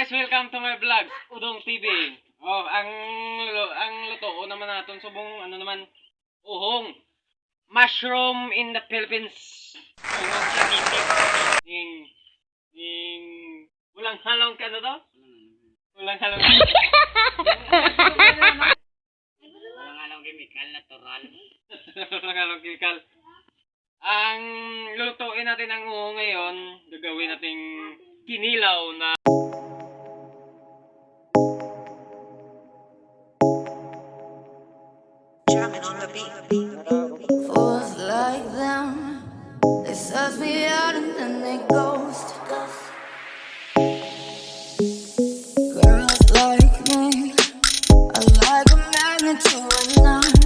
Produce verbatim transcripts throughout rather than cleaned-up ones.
Welcome to my vlog, Udong T V. Oh, ang lu- ang lutoon naman naton subong ano naman, uhong. Mushroom in the Philippines. Uhong sa Philippines. Ning ning walang halong ano to? Walang halong. Walang halong kemikal, natural. Walang halong kemikal. Ang lutuin natin ang uho ngayon, gagawin nating kinilaw na Drumming on the beat. Fools like them, they suss me out and then they ghost. Girls like me are like a magnet to a knife.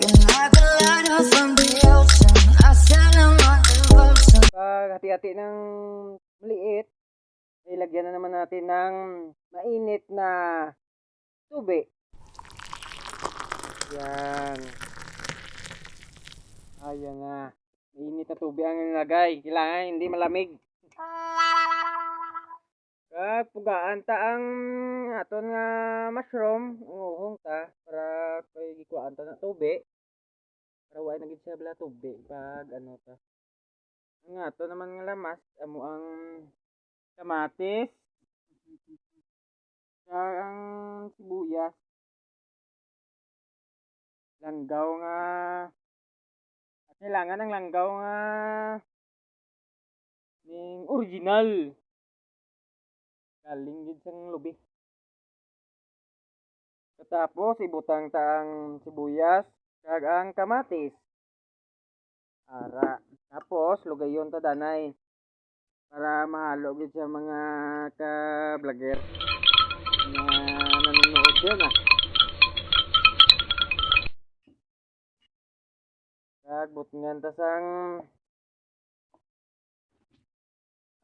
Can like a lighter from the ocean. I sell them my devotion. Paghati-hati ng maliit, ilagyan na naman natin ng mainit na tubig. Yan. Ayan na. Mainit na tubig ang nilagay. Kailangan hindi malamig. Kag pugaan ta ang aton nga mushroom, ang uhong ta, para kay gikuhaan ta na tubig. Para wala na gid siya bala tubig pag ano ta. Ang ato naman nga lamas, amo ang kamatis, kag ang sibuyas. Langgaw nga, kailangan ang langgaw nga ning original. Galing gid sang lubi. Katapos, ibutang ta ang sibuyas kag ang kamatis. Ara. Tapos, lugayon ta danay. Para mahalo gid sa mga ka-vlogger. Mga nanonood dyan, ah. Kag butngan ta sang,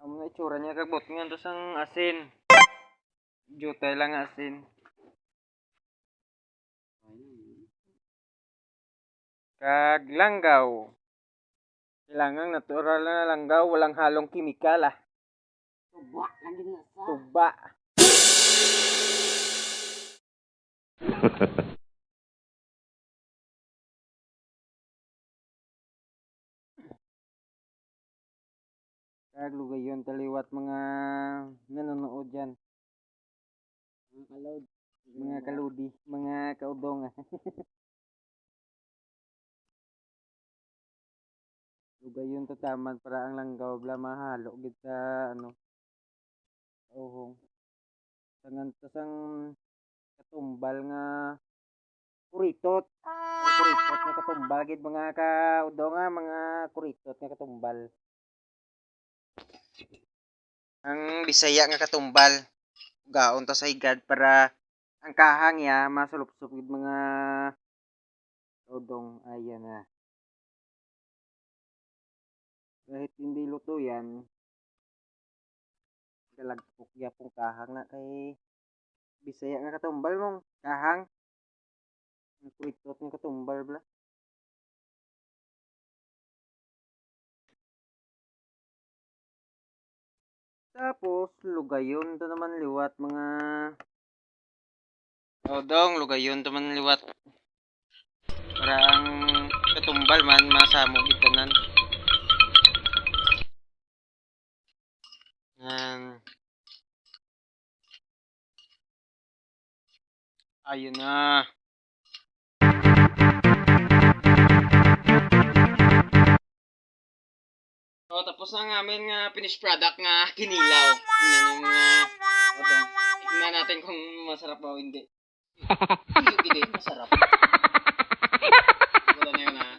amo na itsura niya, kag butngan ta sang asin. Jutay lang nga asin. Kag langgaw. Kailangan natural na langgaw, walang halong kemikal, ah. Tuba lang gid na sa. Tuba. Kag lugayon ta liwat mga nanonood dyan. Mga kalod. Mga kaludi, mga kaudong. Lugayon ta taman para ang langgaw bala mahalo gid sa, ano, uhong. Tangan ta sang katumbal nga kuritot. Ang kuritot nga katumbal gid, mga kaudong, ah, mga kuritot nga katumbal. Ang Bisaya nga katumbal, ugaon ta sa higad para ang kahang niya masulupsop gid, mga kaudong. Ayan na. Kahit hindi luto yan, galagpok gyapon kahang na kay Bisaya nga katumbal mong kahang. Ang kuritot nga katumbal bala. Tapos, lugayon ta naman liwat, mga kaudong, lugayon ta man liwat. Para ang katumbal man, masamo gid tanan. Yan. Ayun na. Oh, tapos na ang amin nga finished product nga kinilaw. Tingnan yung mga, ano, tingnan natin kung masarap ba o hindi. Hindi, hindi, masarap. Wala na yun, ah.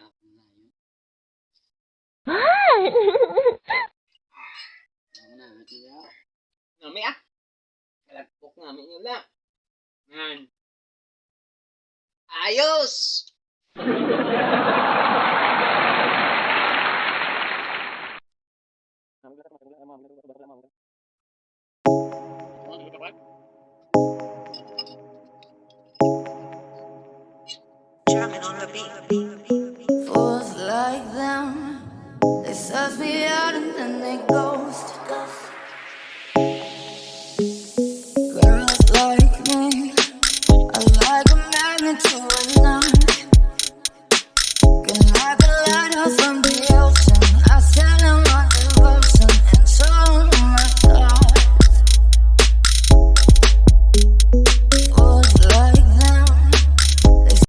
Ano na, ano na? Nami, ah. Kalagpok nga, may nila. Yan. Ayos! Drumming on the beat. Fools like them, they suss me out and then they ghost. Nang